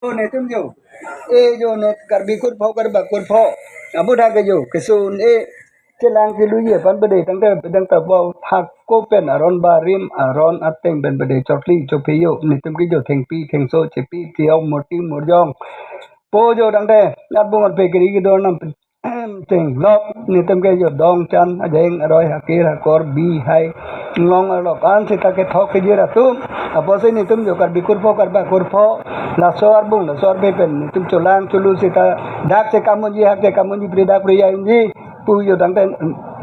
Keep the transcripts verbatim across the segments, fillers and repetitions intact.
Netum jo. E jo ne Karbi kurpho, Karba kurpho. Abu dak jo. Kesun e chelang kelui aphan bede tangte dang ta bo hako pen aron barim aron ateng pen bede chotli chophe jo. Netum ke jo thengpi thengso chepi tiok murti murjong. Po jo tangte nat bungan pe kiri kedor nam tenglok netum ke jo dongchan ajeng aroi hakir hakor bi hai nglong arlok an seta kethok kejir atum. Apotsi netum jo Karbi kurpho Karba kurpho laso arbung laso arbe pen netum cholang chulu seta dak che kamunji hak che kamunji pri dak pri ya unji pu jo tangte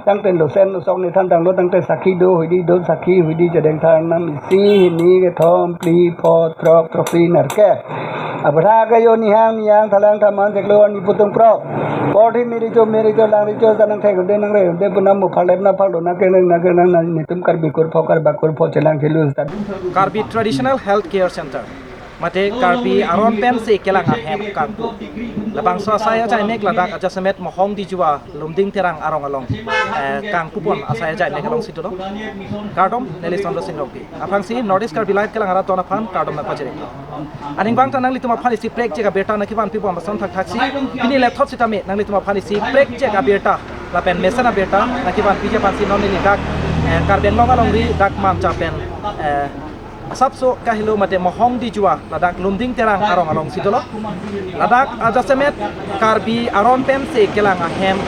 tangte lo sen lo sok ne than tanglo tangte sakhi do hoidi do sakhi hoidi chedeng than nam isi hini kethom phli pho throk throksi nerkep. Abra ke jo nihang nihang thalang thaman theklo arni putung krok. Porthi miri cho miri cho lang ri cho tanang thek de nang re de punam mo phalep na phalo na ke nang na ke nang na netum Karbi kurpho Karba kurpho chelang chelu ta. Karbi Traditional Health Care Center mate Karbi aron pensi kelang ahem kangpu. Labangso asai ajai mek ladak ajasemet Mohong Dijua Lumding Terang arong along, eh, kangpupon asai ajai mek alongsi dolo. Kardom, neli Sondro Sing Rongpi. Aphrangsi North East Karbi Live kelang arat ton aphan kardom nangpajirlo. Aning bang ta nanglitum aphan isi prekjak abirta nangkevan pibom ason thakthak si. Pini lethot sitame nanglitum aphan isi prekjak abirta lapen mesen abirta nangkevan piji aphansi non neli dak, eh, Karbi Anglong alongri dak Mamcha pen, eh, asapso kahelo mate Mohong Dijua ladak Lumding Terang arong alongsi dolo. Ladak ajasemet Karbi aron pensi kelang ahem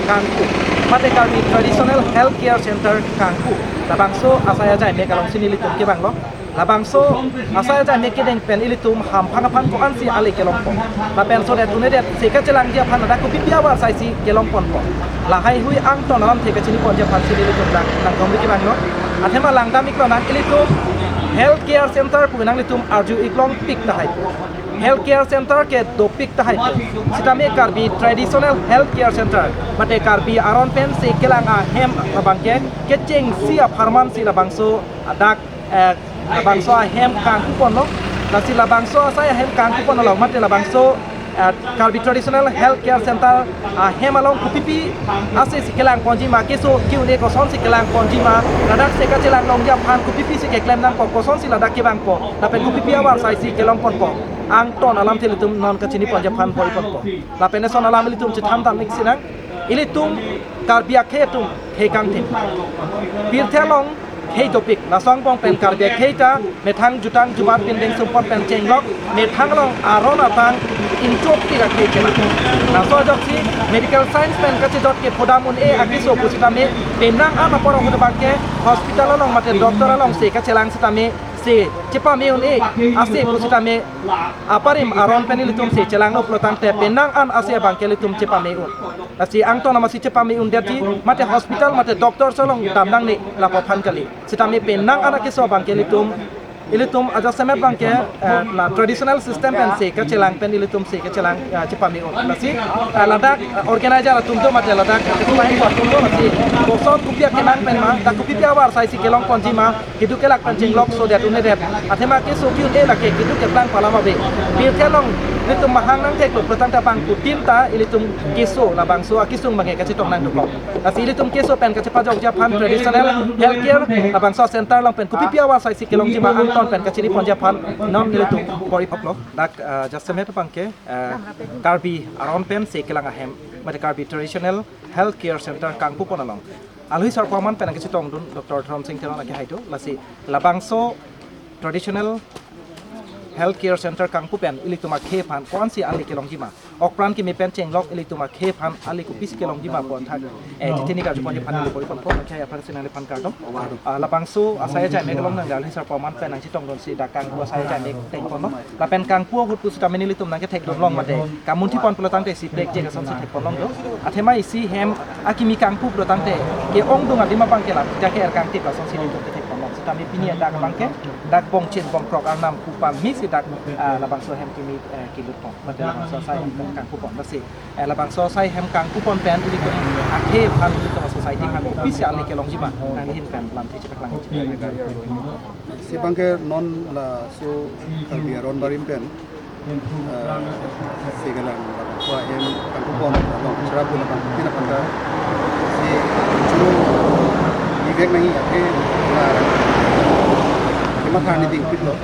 kangpu mate Karbi Traditional Health Care Center kangpu. Labangso asai ajai mek alongsi nelitum kevanglo. Labangso asai ajai mek kedeng pen ilitum hamphang aphan ko-ansi ale kelongpo. Lapen so det une det se kachelangji aphan ladak kopipi avar saisi kelongponpo. Lahai hui angton alamthe kachiniponji aphansi nelitum lang nangdongri kevanglo. Athema langdam iklo nang ilitum health care center pu nanglitum arju iklong pik tahai. Health care center ke dopik tahai. Sitame Karbi Traditional Health Care Center mate Karbi aron pensi kelang ahem abangke kechengsi apharmansi labangso adak, eh, labangso ahem kangpuponlo. Lasi labangso asai ahem kangpuponlo mate labangso, eh, Karbi Traditional Health Care Center ahem along kopipi asai si kelangponji ma, keso ke-un-e kosonsi kelangponji ma, ladak se kachelang longji aphan kopipisi keklem nangpo, kosonsi ladak kevangpo lapen kopipi avar saisi kelongponpo, angton alamthe ilitum non kachiniponji aphan boiponpo. Lapen eson alam ilitum chethan dam ik sinang. Ilitum Karbi akhei atum khei kangthim. Pirthe along khei dopik. Laso angbong pen Karbi akhei ta methang jutang jubat pindeng sumpot pen chenglok, methang along aron atang inchopik akhei chelang. Laso ajoksi medical science pen kachejot ke phodam un-e akeso pusitame penang an apor ahut abangke hospital along mate doctor alongsi kachelang sitame si chepame un-e ase pusitame aparim aron pen ilitumsi chelanglo pulotangte penang an ase abangke ilitum chepame un. Lasi angton amatsi chepame un detji mate hospital mate doctor along damnangne lapu aphan kali. Sitame penang an akeso abangke ilitum, ilitum ajasemet abangke, eh, la traditional system pensi kachelang pen ilitumsi kachelang, eh, chepame un. Lasi, eh, ladak, eh, organizer atum do mate ladak, eh, ketumahin atum do lasi koson kopi akelang pen ma, dak kopipi avar saisi kelongponji ma, keduk kelak pen chenglok so det une det. Athema keso ke-un-e lake keduk keplang pu alam ave. Pirthe along ilitum mahang nangtheklo pulotangte bangphutin ta ilitum keso labangso akesung abangke kachetong nangdukok. Lasi ilitum keso pen kachepajokji aphan traditional health care labangso center along pen kopipi avar saisi kelongji ma angton pen kachiniponji aphan non ilitum bor-iphoplo. Dak, eh, jasemet abangke, eh, Karbi aron pensi kelang ahem mate Karbi Traditional Health Care Center kangpupon along alhoi sarpo aman pen nangkachetongdun Doctor Dhoromsing Teron akehai do. Lasi labangso Traditional Health Care Center kangpu pen ilitum akhei aphan ko-ansi ale kelongji ma, okpran keme pen chenglok ilitum akhei aphan ale kopisi kelongji ma pu athak, eh, titini karjuponji aphan neli bor-iponpo. Akehai aphrangsi nangliphan kardom. Ah, labangso asai ajai mek along nangli alhoi sarpo aman pen nangchetongdunsi dak kangpu asai ajai mek tengponlo. Lapen kangpu ahut pusitame nelitum nangkethekdun long mate kamunthipon pulotangte isi prekjak asonsi thekpon long do. Athema isi hem akimi kangpu pulotangte ke-ongdung adim abangke la, dak ke-er kangtip lasonsi nelitum kethekpon long. Sitame pini adak abangke dak bongchin bongkrok arnam pu pamesi dak, ah, labangso hem kimi, eh, kilutpon. Mate labangso asai kangpupon. Lasi, eh, labangso asai hem kangpupon pen ilitum akhei aphan ilitum society aphan kopisi ale kelongji ma nanghin pen lamthe chepaklang. Si abangke non laso Karbi aron barim pen, eh, si kelang labangso ahem kangpupon along cherap dun abang tina panda si churu ivek nangji akhei la kematha ni dingpitlo.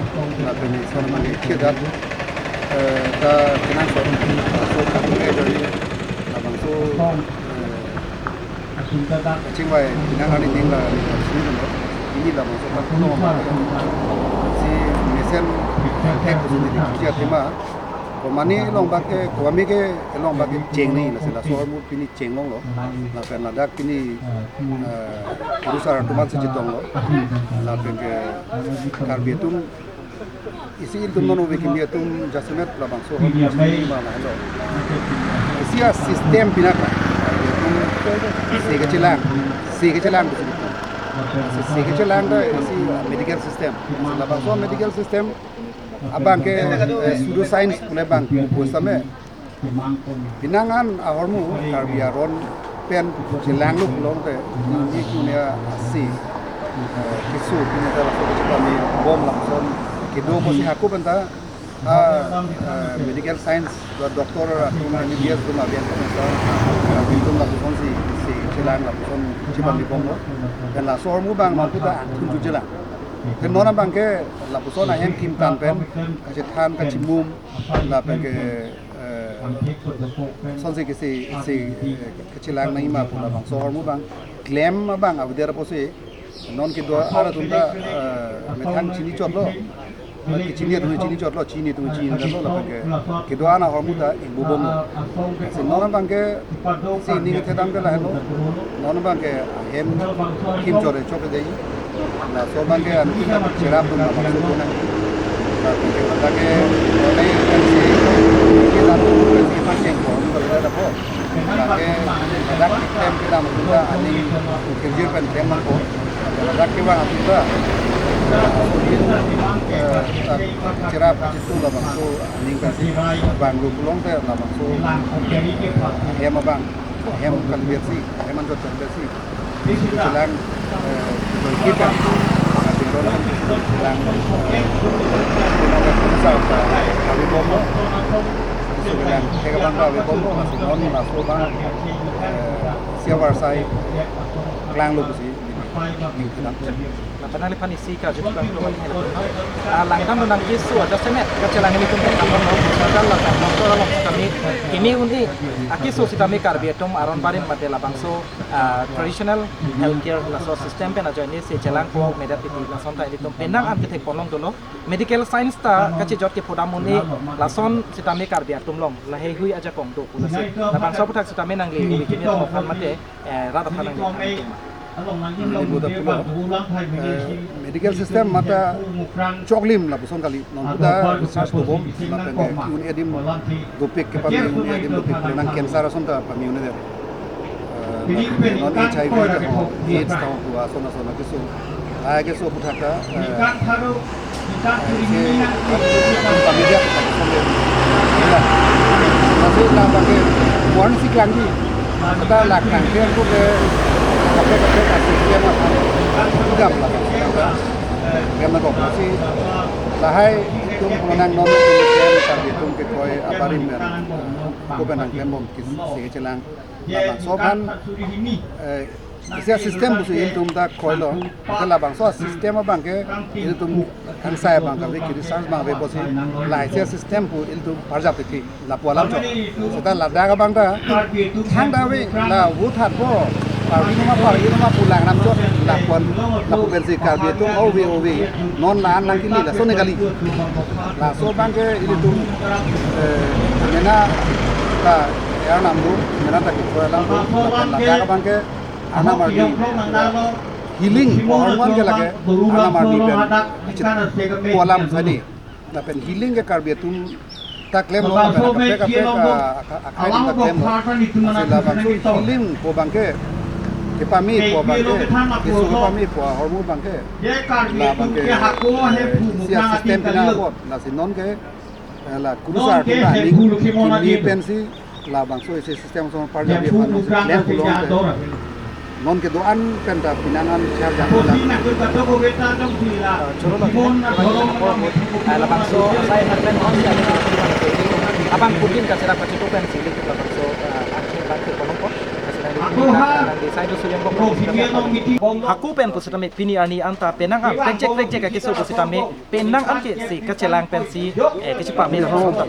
Lapen eson abangke kedat Eh, ta kenangsot, so kami ke dari labangso, eh, kachingvai pinang arni ning la, la sini dong. Ini labangso ta kuno ma. Si mesen ke kusini di kerja tema. Komane along bangke, komane ke along bangke cheng ni, lasi laso ahormu pini chenglonglo. Lapen ladak pini, eh, kurusar atum an si chetonglo. Lapen ke Karbi atum isi ilitum non ove kimi atum jasemet labangso ahormu chini ma lahelo. Isi a-system pinaka. Se kachelang, se kachelang betul. Se kachelang ta isi medical system. Labangso medical system abangke, eh, pseudoscience pule bang pu same. Pinang an ahormu Karbi aron pen chelanglo pulote, ini kunia asi, eh, keso, kunia ta laso kachepamebom lapuson kedo pusi hako penta, ah, eh, medical science, do-, doctor atum, M B B S atum abian penta, ah, atum lapusonsi, si chelang lapuson chepamebomlo. Pen laso ahormu bang mampu ta athun chu chelang. Pen non abangke lapuson ahem kimtan pen, kachethan, kachimum, lapen ke, eh, sonsi kesi, si, eh, kachelang nangji ma pu labangso ahormu bang klem abang avedet apotsi non kedo-an atum ta, eh, methang chini chotlo. Kechini atum chini chotlo, chini atum chini chotlo, lapen ke kedo-an ahormu ta ingbubomlo. Si non abangke si ning thedam ke lahelo. Non abangke ahem kimchot chok dei. Laso abangke anu kita cherap dun labangso dun. Lapen ke abangke, eh, kan si kita tu si pacheng ko, anu kalau ada po. Abangke ladak klem kita mungkin ta aning kerjir pen klem nangkok. Ladak kevang atum ta, eh, cherap itu labangso aning kasi bang lu pulote labangso ahem abang, ahem kalbetsi, ahem anchot kalbetsi. Chelang, eh, kita chelang, eh, sa sa kami bombo. Chelang, kaya bang kami bombo, masih non laso bang, eh, siapa sai klanglo pusi. Lapen nangliphan isi karju tukang tukang helo. Ah, langdam do nangkeso ajasemet kachelang ilitum pekam long, hospital lapen doctor along kami kimi un-e akeso sitame Karbi atum aron barim mate labangso, ah, traditional healthcare laso system pen ajoine si chelangpo medet piti lason ta ilitum penang an kethek ponlong dolo. Medical science ta kachejot kephodam un-e lason sitame Karbi atum along laheihui ajakong do pu lasi. Labangso aphuthak sitame nangli ove kimi atum aphan mate, eh, rat aphan nangli. Ini buta pulo, eh, medical system mate choklim lapuson kali, non buta research dobom, lapen ke un-e adim dopik kepame, un-e adim dopik, nang cancer ason ta pame un-e det. Eh, lapen non H I V ta ho, AIDS ta ho, ason ason keso. Ai keso aphuthak ta, eh, pamilya, pamilya. Masih na pakai pohon si klangji. Kita lak nang ke aku ke, pakai pakai kasih dia mah. Jam lah. Dia mah kok masih lahai itum pulang non itum tapi itum ke koi abarim kan. Aku benang klembom kis si chelang. Labangso aphan, eh, isi a-system pusi ilitum ta kroilo. Ke labangso a-system abangke ilitum kangsai abang kave, ke research abang ave pusi, la isi a-system pu ilitum parjap titi lapu alam chot. Seta ladak abang ta thangta ave, la vote hat po, parvi nama, parvi nama pu langnam chot, lapu an, lapu pensi Karbi atum ove ove non la-an nangkili, laso ne kali. Laso abangke ilitum, eh, mena ta Arnam do, mena ta kikoi alam do, lapen ladak abangke Arnam ardi healing, hormone ke lake Arnam ardi pen chit ko alam sani. Lapen healing ke Karbi atum ta klemlo, lapen kaprek kaprek, ah, ak-, akhai atum ta klemlo. Lasi labangso healing pu abangke, kepame pu abangke, keso kepame pu ahormu abangke, labangke, eh, isi a-system pina apot, lasi non ke, eh, la kurusar atum ta aning kimi pensi labangso isi system ason parjap aphan si klem pulote. Non kedo-an pen ta pinang an char jam pulang. Ah, choro lo, ah, labangso asai amen hon si amen abang putin kacherap kachetok pensi ilitum labangso, ah, akhir bang ke kolong ko. Kasi nang Sai do suyang bok. Hako pen pusitame pini arni anta penang an prekjek prekjek akeso pusitame penang an ke se kachelang pensi, eh, kachepame lapuson ta.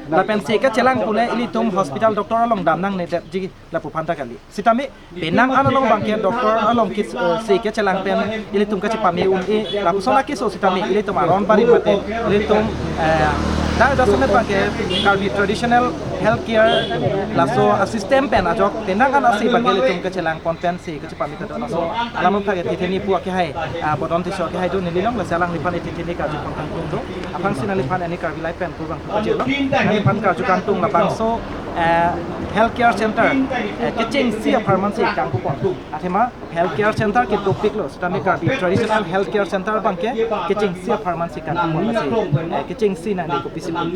Lapen se kachelang pule ilitum hospital doctor along dam nangnedetji lapu aphan ta kali. Sitame penang an along abangke doctor along ke, eh, se kachelang pen ilitum kachepame un-e lapuson akeso sitame ilitum aron barim mate ilitum, eh, dak jasemet abangke Karbi traditional healthcare laso a-system pen ajok penang an ase abangke ilitum kachelang pon pensi kachepame ta do. Laso alam aphan ke Thethe Nipu akehai, ah, Bodon Tisso akehai do, nelilong lasi alangliphan Thethe Ni karju pon kangtung do. Aphrangsi nangliphan Any Karbi Live pen kurvangthu pajirlo. Nangliphan karju kangtung labangso, eh, healthcare center, eh, kechengsi apharman si kangkupon. Athema healthcare center kedopiklo, sitame Karbi traditional healthcare center abangke kechengsi apharman si kangkupon lasi, eh, kechengsi nangli kopisi pon?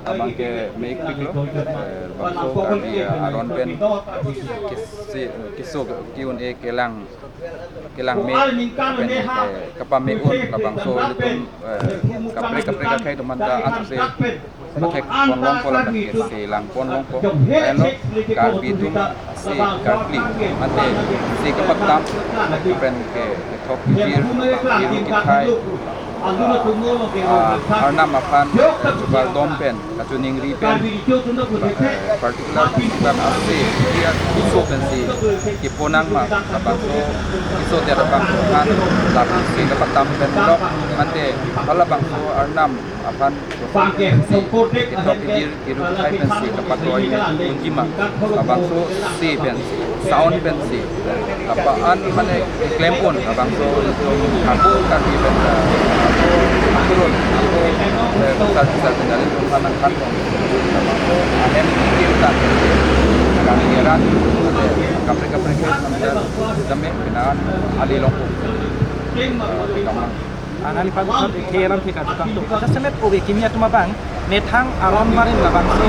Abangke mekpiklo, eh, bangso Karbi aron pen kesi-, keso ki-un-e kelang, kelang me pen, eh, kepame un labangso ilitum, eh, kaprek kaprek akhei atum anta ansose pathek pon longpo lapen kese lang pon longpo. Lahenlo Karbi atum ase karkli mate se kepaktam pen ke kethok kejir, kiru kithai, ah, Arnam aphan, eh, chubardom pen, kachiningri pen, eh, particular festival ase, dia uso pensi keponang ma, labangso, uso dia labangso aphan, lapusi kepatam pen lok, mate, halabangso Arnam aphan, si, kethok kejir, kiru kithai pensi kepatoi unji ma, labangso se pensi, sound pensi, apa an mane klem pon, labangso ilitum hako Karbi pen, eh, hako, hako, eh, besar besar kendali tum kanang kan pon, labangso ahem kiri tan, kami ngeran, eh, kaprek kaprek kan, sampai kenaan ali longpo. Eh, kamang. Anani pagthot ke alam ke karju kangtung. Jasemet ove kimi atum abang methang aron barim labangso,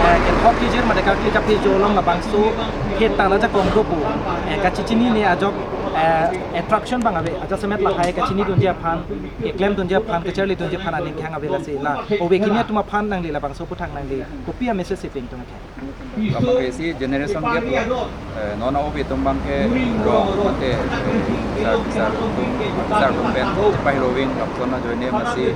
eh, kethok kejir mate karkli kape jolong labangso ke tala jakong dopo, eh, kachechinine ajok, eh, attraction abang ave. Jasemet lahai kachinidunji aphan, keklem dunji aphan, kacharli dunji aphan aning kehang ave lasi la ove kimi atum aphan nangli labangso aputhak nangli kopi a-message si pingtung ke? Lapu ke si generation gap lo. Eh, non a-ove atum abangke rong mate, eh, besar besar atum, besar atum pen chepai roving lapuson ajoine masi,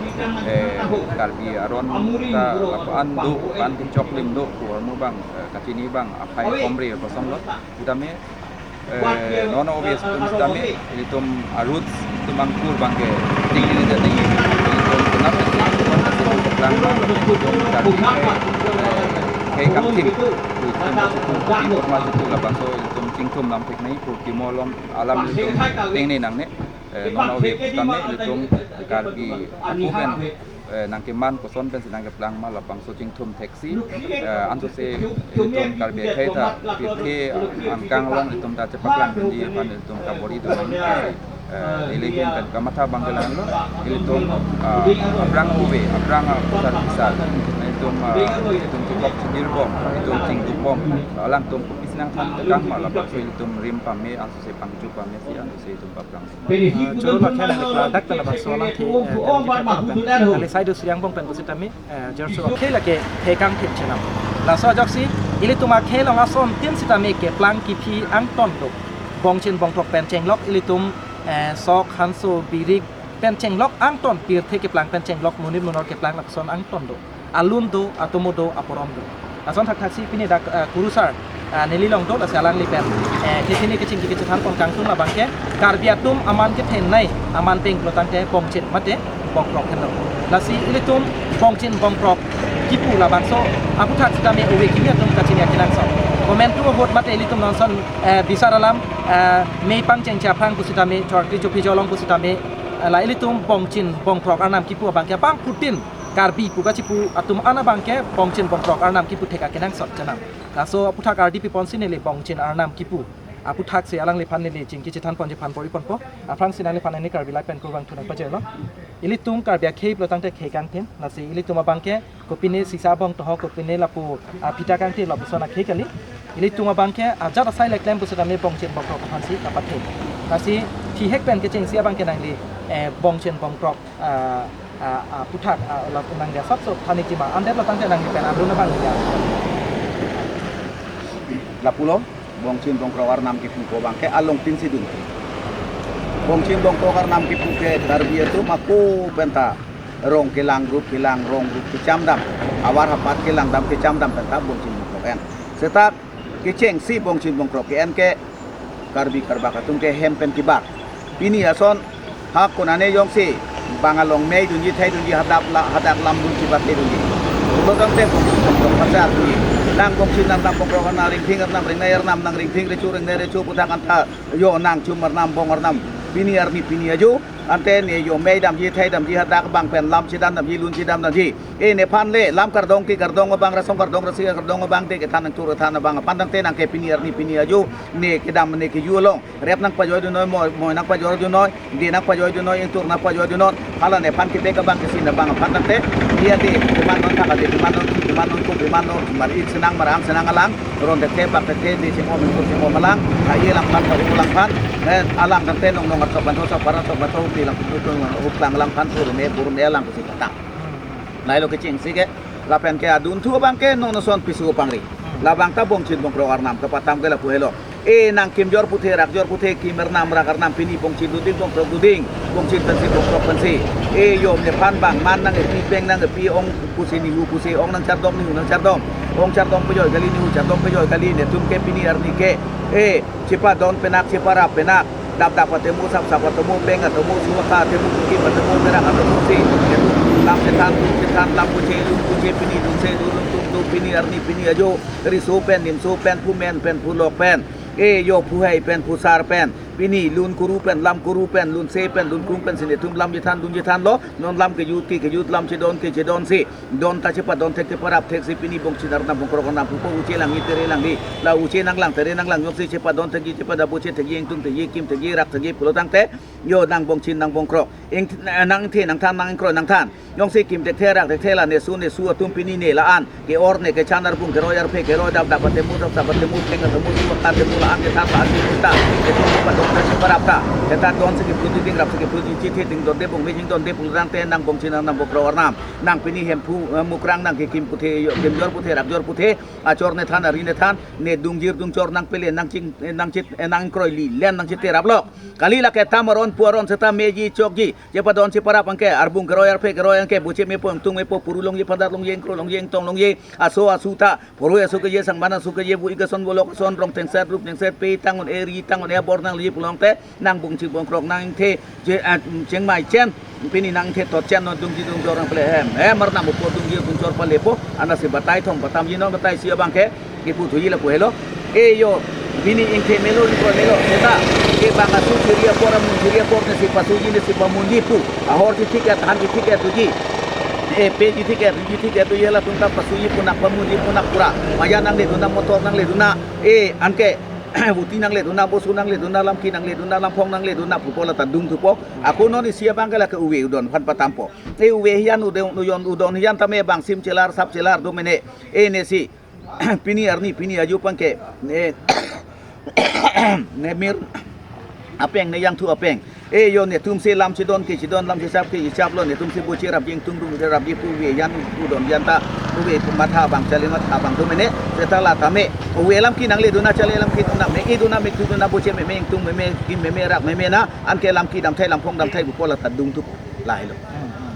eh, Karbi aron ta lapu an do, pan kechok lim do, pu ahormu abang, eh, kachini abang akhai komre kosonlo. Sitame, eh, non a-ove atum sitame, ilitum a-roots atum angkur abangke tinggi ni jadi, ilitum kenap ilitum lang ilitum Karbi, eh, khei kangthim, ilitum situ, ilitum situ labangso ilitum chingthum lam thek nai, pu kimo alom alam ilitum tengne nangne, eh, non a-ove sitame ilitum Karbi ako pen, eh, nangkeman koson pensi nangkeplang ma labangso chingthum theksi, eh, ansose ilitum Karbi akhei ta pirthe angkang along ilitum ta chepaklang pini aphan ilitum kabor-i dun nang, eh, ilihin pen kamatha abangke langlo, ilitum, eh, aphrang ove, aphrang, eh, besar besar, ilitum, eh, ilitum chekok chejir bom, ilitum chingduk bom, alangtum kopisi nangthan tekang ma labangso ilitum rim pame, ansose pangju pame si ansose ilitum paplang. Eh, choro lakhai nangli klardak ta labangso alam the, eh, dan kita kan. Nangli sai do suyang bong pen pusitame, eh, jorso akhei lake khei kangthim chenam. Laso ajoksi ilitum akhei along asontin sitame keplang kephi angton do. Bongchin bongthrok pen chenglok ilitum, eh, sok hanso birik pen chenglok angton, pirthe keplang pen chenglok, monit monor keplang lapuson angton do. Alun do, atomo do, aporom do. Lason thakthaksi pini dak, eh, kurusar, eh, nelilong do, lasi alangli pen, eh, kechini kechingki kechethan pon kangtung labangke, Karbi atum aman kethenei, aman peng pulo tangte bongchin mate bongthrok henlo. Lasi ilitum bongchin bongthrok kipu labangso aputhak sitame ove kimi atum kachini akenangsot. Komantu ahut mate ilitum nonson, eh, bisar alam, eh, mei pangchengche aphrang pusitame, chorkri chophi jolong pusitame, eh, la ilitum bongchin bongthrok arnam kipu abangke bangphutin Karbi pu kachipu atum an abangke bongchin bongthrok arnam kipu thek akenangsot chenam. Laso aputhak ardi piponsi neli bongchin arnam kipu aputhak si alangliphan neli chingki chethan ponji aphan bor-i ponpo. Aphrangsi nangliphan Any Karbi Live pen kurvangthu nangpajirlo. Ilitum Karbi akhei pulo tangte khei kangthim, lasi ilitum abangke kopine sisa abong toho, kopine lapu, ah, phita kangthir lapuson akhei kali. Ilitum abangke ajat asai le klem pusitame bongchin bongthrok aphansi kapathe. Lasi thihek pen kechengsi abangke nangli, eh, bongchin bongthrok, ah, ah, ah, aputhak, ah, lapu nangli asapso than-ikji ma, andetlo tangte nangli pen alun abang ya. Lapulo, Bongchin Bongkrok arnam kipupo abangke alongtin si dun. Bongchin Bongkrok arnam kipu ke Karbi atum ako penta rong kelang, grup kelang, rong grup kechamdam, avar hapat kelang dam kechamdam penta Bongchin Bongkrok en. Seta kechengsi Bongchin Bongkrok ke-en ke Karbi Karbak atum ke hem pen kebak. Pini ason ha konane jongsi bang along mei dunji, thai dunji, hadak la, hadak lam dunji, bate dunji. Pulo tangte Bongchin Bongkrok pasar dunji. Nang Bongchin arnam, Bongkrok arnam, Ringting arnam, Ringnei arnam, nang Ringting recho, Ringnei recho puthak anta yo nang chum arnam, bong arnam, pini arni pini ajo. Ante ne yo mei damji, thai damji, hadak bang pen lam chedan damji, lun chedan damji. E nephan le lam kardom ke kardom abang, rasong kardom, rasi kardom abang te kethan nangtur than abang aphan tangte nang ke pini arni pini ajo ne kedam ne keju along rep nangpajoidunnoi, moi, moi nangpajoidunnoi, de nangpajoidunnoi, ingtur nangpajoidunnoi. Hala nephan kebek abang kesin abang aphan tangte dia de keman non thak ade, keman non, keman non, ko keman non, mar ik senang, mar ang senang alang, ron de the bak de the, de sengom, ingtur sengom alang, ha-i langphan, ha-u langphan, eh, alang tangte nong nong arsok bantho, sok paran sok bantho, hupi lang, hupi lang, huklang langphan, purme, purme alang kesi patang. Lahelo kechengsi ke, lapen ke adunthu abangke non ason piso pangri. Labang ta Bongchin Bongkrok arnam kepatam ke lapu helo. E nang kimjor puthe, rakjor puthe, kim arnam, rak arnam, pini Bongchin duding, Bongkrok duding, Bongchin pensi, Bongkrok pensi. E yo nephan bang man nang epi, peng nang epi, ong pusi nihu pusi, ong nangchardom nihu nangchardom, ong chardom pejoi kali, nihu chardom pejoi kali, netum ke pini arni ke, e chepadon penak, cheparap penak, dap dap atemu, sap sap atemu, peng atemu, suwaka atemu, kim atemu, merak atemu si, lam chethan, lun chethan, lam puche, lun puche, pini dunse, dun lun tum tu, pini arni pini ajo, riso pen, nimso pen, phumen pen, phulok pen, e yo, phuhei pen, phusar pen, pini lun kuru pen, lam kuru pen, lunse pen, lun kung pen si netum lam chethan, dun chethanlo. Non lam kejut ke kejut, lam chedon ke chedon si, don ta chepadon thek, cheparap thek si pini Bongchin arnam, Bongkrok arnam pupo. Uche langji, tere langji, la uche nanglang, tere nanglang, jongsi chepadon thekji, chepadap buche thekji, ingtung thekji, kim thekji, rak thekji pulo tangte, yo nang Bongchin nang Bongkrok, ing, nangthe nangthan, nang ingkroi nangthan. Jongsi kim thekthe, rak thekthe, la nesu nesu atum pini ne la-an ke-or ne kechan, arbung keroi, arphe keroi, dap dap atemu, sap sap atemu, peng atemu, suwaka atemu, la-an kethan, la-an kethan ta, kethan chepadon ta, cheparap ta, kethan don si kephu duding, rap si kephu duding, chithe ding donde, bong mejing donde pulo tangte nang Bongchin arnam, Bongkrok arnam, nang pini Hemphu, eh, Mukrang nang ke kim puthe, yo, kimjor puthe, rakjor puthe, achor nethan, ari nethan, ne dungjir dungchor nang pele, nang ching, eh, nang chit, eh, nang kroili len nang chiterap lok. Kali lake tam aron pu aron seta meji chokji, chepadon cheparap anke, arbung keroi, arphe keroi anke, buche mepo, ingtung mepo, puru longji, phandar longji, ingkro longji, ingtong longji, aso asu ta, poroi aso keje, sangban aso keje, bu ik ason, bolok ason, rong thengset, rup thengset, pe tang un-e, ri tang un-e, bor nangleji pulo tangte, nang Bongchin Bongkrok nang ingthe, je, ah, chengmai chen, pini nang ingthe tot chen non dungji dungchor nang pele hem, hem arnam upo, dungji dungchor palepo, anasi batai thom patamji non, batai isi abangke, kipu thuji lapu helo. E yo, pini ingthe melo, ingkroi melo, seta, e bang asu chiri apor, amun chiri apor, nesi pasuji, nesi pamunji pu, ahor chithik et, han chithik et thuji, e pe chithik et, ri chithik et thuji, halatum ta pasuji pu, nang pamunji pu, nang pura maja nangledun nang, motor nangledun nang, e anke, buti nangledun nang, bosu nangledun nang, lamki nangledun nang, lamphong nangledun nang pupo, lata dungthupo. Ako non isi abangke lake uve udon aphan patampo. E uve hiyan, ude uyon, udon hiyan tame bang sim chelar, sap chelar do mene. E nesi pini arni pini ajo abangke, ne, ne mir apeng, ne jangthu apeng. E yo, netum si lam chedon ke chedon, lam chesap ke chesaplo, netum si buche rapji, ingtung dungde rapji pu uve hiyan, udon hiyan ta, uve matha abang, chale matha abang do mene. Seta la tame, uve lamki nangledun nang, chale lamki dun nang, me-idun nang, mektudun nang, buche meme, ingtung meme, kim meme, rak meme nang, anke lamki damthai, lamphong damthai pupo, lata dungthupo, lahelo. Hmm, hmm.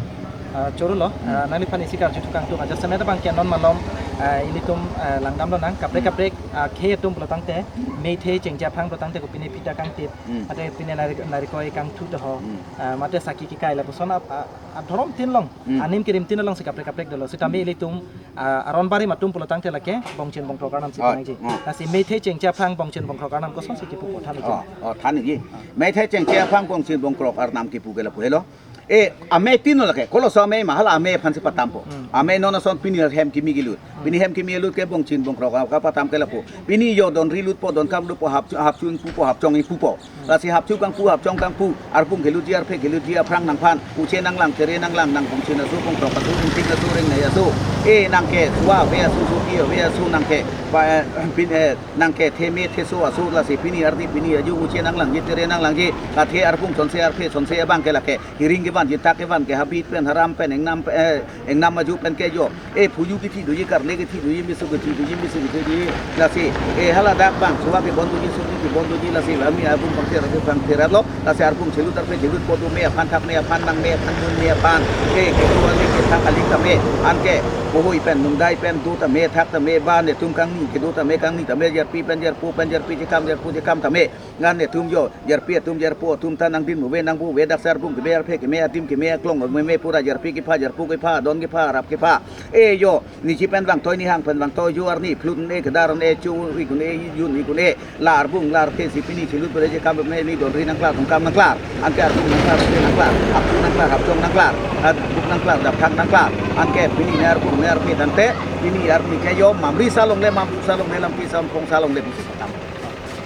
Ah, choro lo, ah, nangliphan isi karju thukang tu, ajasemet abangke non malom, ah, ilitum, ah, langdamlonang, kaprek, hmm, kaprek, ah, khei atum pulo tangte, meithei chengche aphrang pulo tangte kopine phita kangtip, hmm, mate pine nari-, narikoi kangthu toho, hmm, ah, mate saki kekai lapuson ap-, ah, adhorom tin along, hmm, anim kerim tin along si kaprek kaprek dolo. Sitame ilitum, ah, aron barim atum pulo tangte lake Bongchin Bongkrok arnam si, oh, penangji. Oh. Lasi meithei chengche aphrang Bongchin Bongkrok arnam kosonsi kipupo, than ikji. Oh, oh, than ikji. Meithei chengche aphrang Bongchin Bongkrok arnam kipu ke lapu helo. E, amei tin lo lake, koloso amei ma, hala amei aphansi patampo. Hmm. Amei non ason pini hem kimi kelut. Hmm. Pini hem kimi kelut ke Bongchin Bongkrok kapatam ke lapu. Pini yo don ri lutpo, don kap lutpo, hap, hap chun pupo, hap chong ingpupo. Hmm. Lasi hap chu kangpu, hap chong kangpu, arpung kelutji, arphe kelutji aphrang nangphan uche nanglang, tere nanglang, nang Bongchin aso, Bongkrok aso, Ringting aso, Ringnei aso. E nang ke suwa ave aso, suki ave aso nang ke, pa, eh, pin, eh, nang ke theme theso aso, lasi pini arni pini ajo uche nanglangji, tere nanglangji, kathe arpung sonse, arphe sonse abangke lake hiring kevan, jintak kevan ke habit pen, haram pen, engnam pen, eh, engnam aju pen ke jo. E phuju kithi doji, karle Kethi dojin, bisu kethi dojin, bisu kethi dojin. Lasi, eh, hala dak bang, suwa kebon dojin, suwa kebon dojin, lasi, ami arbung pangther, arbung pangther lo, lasi arbung chelut arpe chelut po do me aphan thak me aphan nang me aphan mun me aphan. Eh, kepu ali kethak ali tame, anke, pohoi pen, nungdai pen, do tame, thak tame, ba netum kangni, kedo tame, kangni tame, jarpi pen, jarpo pen, jarpi chekam, jarpo chekam tame. Ngan netum jo, jarpi atum jarpo atum ta nangdin muve nangbuve dak sarbung keme arphe keme adim keme aklong meme pura jarpi kepha jarpo kepha adon kepha arap kepha. Eh jo, niji pen vangtoi nihang pen vangtoi jo arni phlut ne kedar ne chu ikun e yun ikun e la arbung la arphe si pini chelut bere chekam me ni don ri nangklar tongkam nangklar. Anke arbung nangklar arphe nangklar, aphu nangklar, apchong nangklar, abuk nangklar, dapthak nangklar. Anke pini ne arbung ne arphe tangte, pini arni ke jo mamri salongle, mamri salongle, lampi samphong salongle.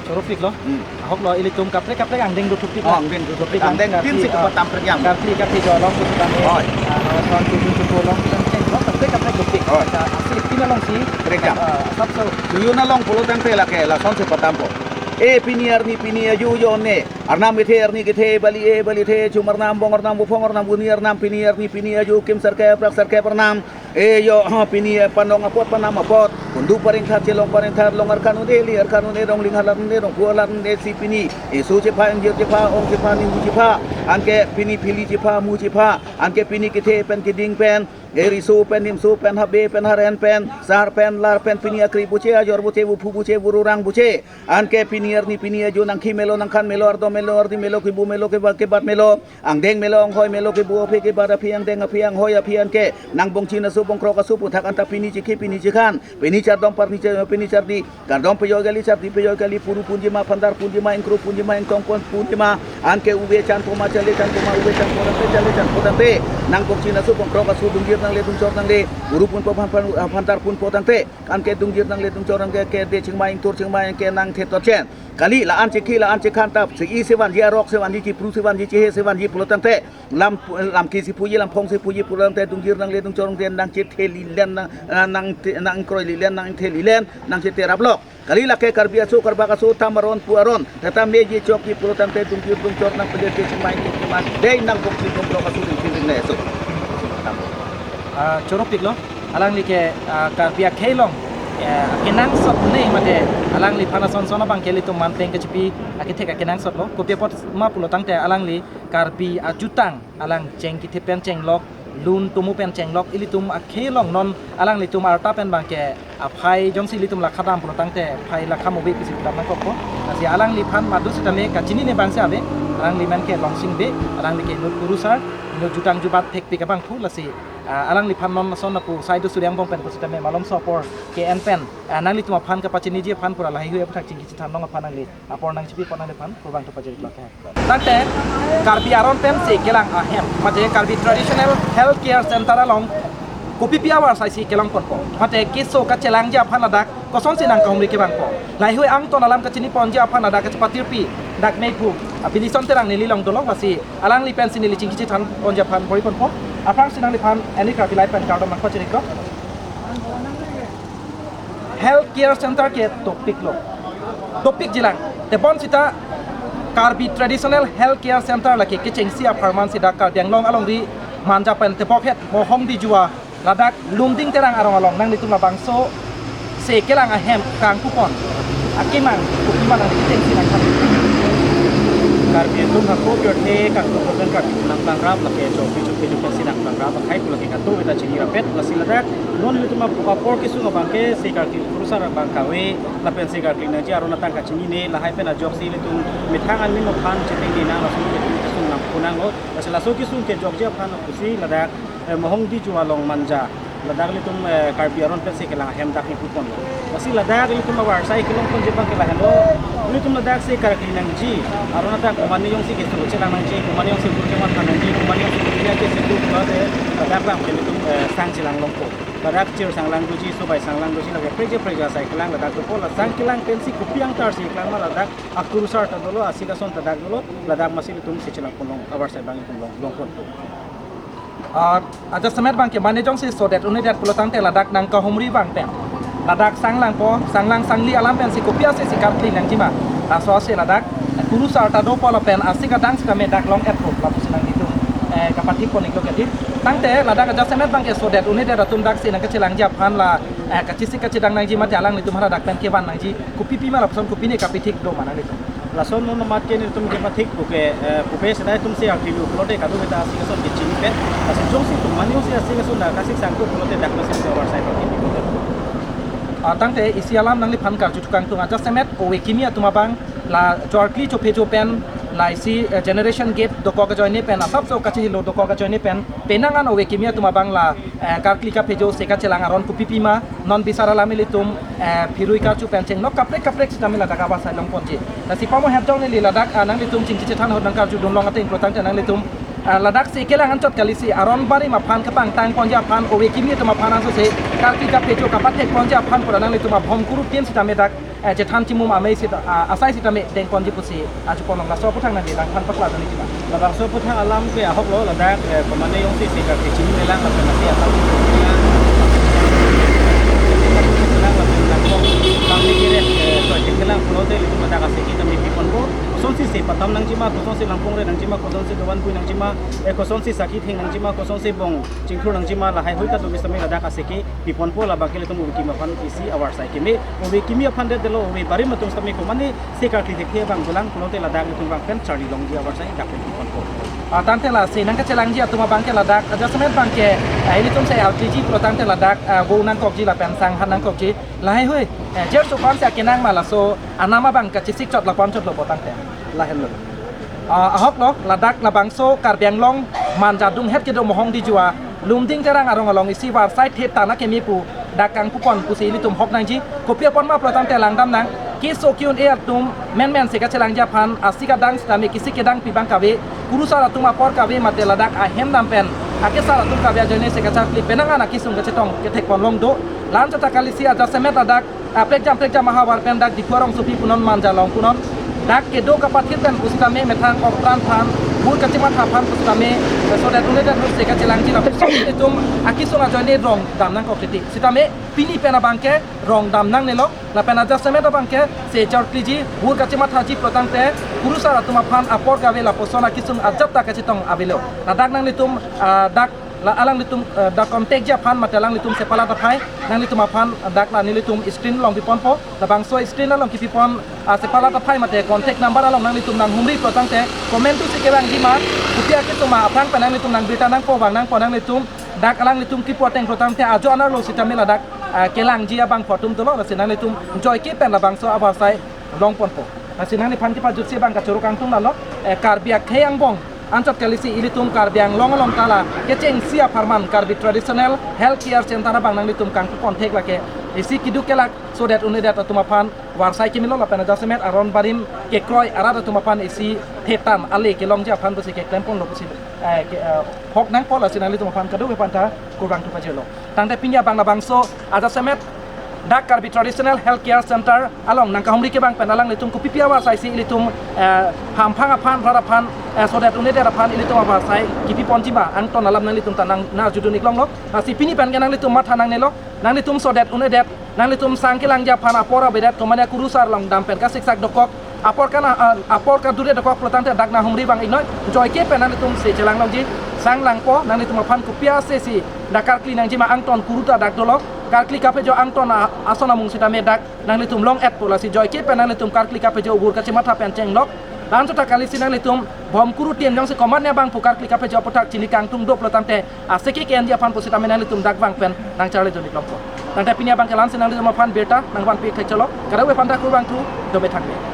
Choro pik lo. Hmm. Ahok lo ilitum kaprek kaprek angdeng do thupik. Oh, angdeng do thupik. Angdeng pin si kepatam prek yang. Karkli kaprek jo along tu kami. Oi. Ah, non tu tu tu along kan ceng lo kaprek kaprek thupik. Oi. Sa asi pin along si. Prek yang. Ah, sab so. Tuyu na long pulo tangte lake lason si patampo. Eh, pini arni pini aju jo ne. Arnam kethe arni kethe bali eh bali the chum arnam bong arnam buphong arnam buni arnam pini arni pini aju kim sarke aprak sarke arnam. Eh jo, ha, pini, eh, panong apot, panam apot. Kundu pareng tha, chelong pareng tha, long arkan un-e, li arkan un-e, rong ling halan un-e, rong pu halan un-e, si pini. Eh, su chepha, ingjir chepha, ong chepha, nihu chepha. Anke pini phili chepha, mu chepha. Anke pini kethe pen, keding pen. Eh, riso pen, nimso pen, habe pen, haren pen, sar pen, lar pen, pini akri buche, ajor buche, buphu buche, bururang buche. Anke pini arni pini aju nangkhi melo, nangkhan melo, ardo melo, ardi melo, kibu melo, keba-, kebat melo, angdeng melo, anghoi melo, kibu aphi, kebat aphi, angdeng aphi, anghoi aphi anke nangbongchin asu bongkrok asu puthak anta pini chikhi, pini chikhan, pini chardom parni che-, pini chardi, kardom pejoi kali, chardi pejoi kali, puru punji ma, phandar punji ma, ingkro punji ma, ingtong pon punji ma, anke uve chan poma, chale chan poma, uve chan poma, pe chale chan poma, pe nangbongchin asu bongkrok asu dungjir nangle, dungchor nangle, puru punpo phan-, phan-, phandar punpo tangte. Anke dungjir nangle dungchor anke ke de chingmai ingtur chingmai anke nangthe tochen. Kali la-an chikhi la-an chikhan tap si-i sevanji arok sevanji chipru sevanji chihe sevanji pulo tangte. Lam pu-, lam ke si puji lam phong si puji pulo tangte dungjir nangle dungchor anke nangchethe lilen nang, nang, nangkroi lilen nangthe lilen nangchethe raplok. Kali lake Karbi aso Karbak aso tam aron pu aron. Tata meji chokji pulo tangte dungjir dungchor nangpede ke chingmai ingtur chingmai. Dei nangbongchin bongkrok asu ring ring ne aso. Ah, choro pik lo. Alangli ke, ah, Karbi akhei along, eh, akenangsot ne mate alangliphan ason son abang ke ilitum manteng kechipi akethek akenangsot lo. Kopi apot ma pulo tangte alangli Karbi ajutang alang cheng kethe pen chenglok, lun tumu pen chenglok, ilitum akhei along non alanglitum arta pen abang ke aphai jongsi ilitum lakha dam pulo tangte phai lakha mobe pisi dam nangkokpo. Lasi alangliphan madu sitame kachinine abang si ave, alangli men ke Longsing Bey, alangli ke inut kurusar, inut jutang jubat thekpik abangphu lasi. Ah, alangliphan non ason apu sai do suri angbong pen pusitame malomso apor ke-en pen, ah, nanglitum aphan kapachiniji aphan pura lahai hui aputhak chingki chithan long aphan nangli apor nangchipi apot nangliphan pura bang tu pajir lo ke. Tangte Karbi aron pensi kelang ahem, mate Karbi Traditional Health Care Center along kopipi avarsai si kelang ponpo, mate keso kachelangji aphan ladak kosonsi nangkahumri kevangpo, lahai hui angton alam kachini ponji aphan ladak kachepatirpi dak Meiphu, ah, Bilison Terang neli along dolo, lasi alangli pensi neli chingki chithan ponji aphan bor-i ponpo. Aphrangsi nangliphan N D Karbi Live pen kardom nangpachini kok. Health Care Center ke dopik lo, dopik jilang. Tebon sita Karbi Traditional Health Care Center lake kechengsi apharman si dak Karbi Anglong alongri Manja pen tebok het Mohongdijua ladak Lumding Terang arong along nanglitum labangso si kelang ahem kangkupon akemang kopi ma nangli kechengsi nangkhan. Karbi atum hako pirthe kangkup pen Karbi atum nangplangrap lake chopi chopi chopi si nangplangrap akhai pu lake katu beta chini rapet lasi ladak non ilitum ap-, apor kesung abang ke si karkli kurusar abang kave lapen si karkli nangji aron atang kachinine lahai pen ajoksi ilitum methang anmi maphan chiteng dina laso ilitum kesung nangkunang lo. Lasi laso kesung kejokji aphan pusi ladak, eh, Mohongdijua along Manja. Ladak ilitum, eh, Karbi aron pensi kelang ahem dak ipupon lo. Lasi ladak ilitum avarsai kelong ponji abang ke lahenlo. Ilitum ladak si karkli nangji aron atang komatne jongsi keso chelang nangji, komatne jongsi burjong athan nangji, komatne jongsi burjong ke situ pulote ladak abang ke ilitum, eh, sang chelang longpo. Ladak chir sanglang doji, sobai sanglang doji, lake preje preje asai kelang ladak dopo, la sang kelang pensi kopi angtar si kelang ma ladak akurusar ta dolo, asik ason ta dak dolo, ladak masi ilitum si chelang ponlong, avarsai abang ilitum long, longpon. Ah, adjustment abang ke mane jongsi sodet unidet pulo tangte ladak nangkahumri abang pen ladak sanglangpo, sanglang sangli alam pensi kopi ase si karkli nangji ma. Laso ase ladak kurusar ta dopo lapen asik adang sitame dak long-etpo lapusi nanglitum, eh, Kapathik pon-iklo kedi. Tangte ladak ajasemet abangke sodet un-edet atum daksi nangkachelangji aphan la, eh, kachesik kachedang nangji mate alanglitum haladak pen kevan nangji. Kopi pima lapuson kopine kapithik do ma nanglitum? Lason non amat ke nelitum kepathik puke, eh, pupe seta itum si artilu pulote kadokave ta asik ason kechini pen. Lason jongsi itum mane jongsi asik ason dak asik sangtu pulote dak mesen ke avarsai pathik pulote. Ah, tangte isi alam nangliphan karjutukangtung, ajasemet ove kimi atum abang la jorkli chophejo pen la isi, eh, generation gap dokok ajoine pen asapso kachehelo dokok ajoine pen penang an ove kimi atum abang la, eh, karkli kaphejo se kachelang aron kopi pima non bisar alam ilitum, eh, phirui karju pen chenglok kaprek kaprek sitame ladak avarsai longponji. Lasi pamo het jong neli ladak, ah, nanglitum chingki chethan ahut nangkarjudun long ateng pulo tangte nanglitum, ah, ladak si kelang anchot kalisi aron barim aphan kapangtang ponji aphan ove kimi atum aphan asose karkli kaphejo kapathek ponji aphan pura nanglitum abhom kuru tin sitame dak, eh, chethan chimum amei sita, ah, asai sitame dengponji pusi arjupon long. Laso aputhak nangli nangphan pakla dun-ik ma? Labangso aputhak alam ke ahoklo, ladak, eh, komane jongsi se karkli chininelang lapen nasi asal kelang lapen nangkok bang ni kere, eh, so kelang pulote ilitum ladak asiki tame piponpo. Kosonsi se patam nangjima, kosonsi langpong re nangjima, kosonsi dovan pui nangjima, eh, kosonsi saki theng nangjima, kosonsi bong chingthur nangjima, lahai hui kadokave sitame ladak asiki piponpo. Labangke ilitum ove kimi aphan isi avarsai keme, ove kimi aphan det delo, ove barim atum sitame komane se karkli thekthe abang dolang pulote ladak ilitum abang pen charli longji avarsai dak pen piponpo. Ah, tangte lasi nangkachelangji atum abangke ladak ajasemet abangke, ah, ilitum se artiji pulo tangte ladak, ah, vo nangkokji lapen sang han nangkokji. Lahai hui, eh, jer sopan se akenang ma laso anam abang kachesik chot lapu-an chotlo pulo tangte. Lahenlo. Ah, ahoklo, ladak labangso Karbi Anglong Manja Dunghet kedo Mohongdijua Lumding Terang arong along isi varsai thetan akeme pu dak kangpupon pusi ilitum hok nangji. Kopi apot ma pulo tangte langdam nang. Keso ke-un-e atum menmen se kachelangji aphan asik adang sitame kesik kedang pi abang kave, kurusar atum apor kave mate ladak ahem dam pen akesar atum kave ajoine se kacharkli penang an akesung kachetong kethek pon long do. La-an chot ta kalisi ajasemet ladak, ah, prekjam prekjam ahavar pen dak Diphu arongsopi punon, Manja along punon, dak kedo kapathir pen pusitame methang ok pran aphan, bur kachematha aphan pusitame, eh, sodet un-edet ahut se kachelangji lapen itum akesung ajoine rong dam nangkok titi. Sitame pini pen abangke rong dam nangnelo, lapen ajasemet abangke se jorkliji, bur kachemathaji pulo tangte kurusar atum aphan apor kave lapuson akesung ajat ta kachetong avelo. Ladak nanglitum, ah, dak la alanglitum, eh, dak contact ji aphan mate alanglitum sepalat aphai nanglitum aphan dak la nelitum screen along piponpo. Labangso screen along kipipon, ah, sepalat aphai mate contact number along nanglitum nanghumri pulo tangte comment tu si kevangji ma, kopi akesung ma aphrang pen nanglitum nangbirta nangpo, vang nangpo. Nanglitum dak alanglitum kipu ateng pulo tangte ajo anerlo sitame ladak, ah, kelangji abangphu atum dolo, lasi nanglitum joike pen labangso avarsai longponpo. Lasi nangliphan kepajutsi abang kachoro kangtung lalo, eh, Karbi akhei angbong anchot kalisi ilitum Karbi Anglong along ta la kechengsi apharman Karbi Traditional Health Care Center abang nanglitum kangpupon thek lake isi keduk kelak sodet un-edet atum aphan varsai kemelo lapen ajasemet aron barim kekroi arat atum aphan isi thetan ale kelongji aphan pusi keklemponlo pusi, eh, ke, eh, hok nangpo, lasi nanglitum aphan kadokave aphanta kurvangthu pajirlo. Tangte pini abang labangso ajasemet dak Karbi Traditional Health Care Center along nangkahumri kevang pen alanglitum kopi pi avarsai si ilitum, eh, hamphang aphan, rat aphan, eh, sodet un-edet aphan ilitum avarsai kipiponji ma angton alam nanglitum ta nang, nangarjudun-ik longlo. Lasi pini pen ke nanglitum matha nangnelo, nanglitum sodet un-edet, nanglitum sang kelangji aphan apor avedet, komane kurusar along dam pen kasiksak dokok, apor kana, ah, apor kadure dokok pulo tangte dak nanghumri vang-iknoi. Joike pen nanglitum se chelang longji, sang langpo, nanglitum aphan kopi ase si dak karkli nangji ma angton kuru ta dak dolo, karkli kaphejo angton a-, ason amung sitame dak nanglitum long-etpo, lasi joike pen nanglitum karkli kaphejo bur kachematha pen chenglok. La-an chot ta kalisi nanglitum bhom kuru tin jongsi komane abangphu karkli kaphejo aputhak chini kangtung do pulo tangte aseki ke-enji aphan pusitame nanglitum dak vang pen nangcharlidun-ik longpo. Tangte pini abangke la-ansi nanglitum aphan birta nangvanpi thekchelo. Kadokave aphanta kurvangthu, dome thakme.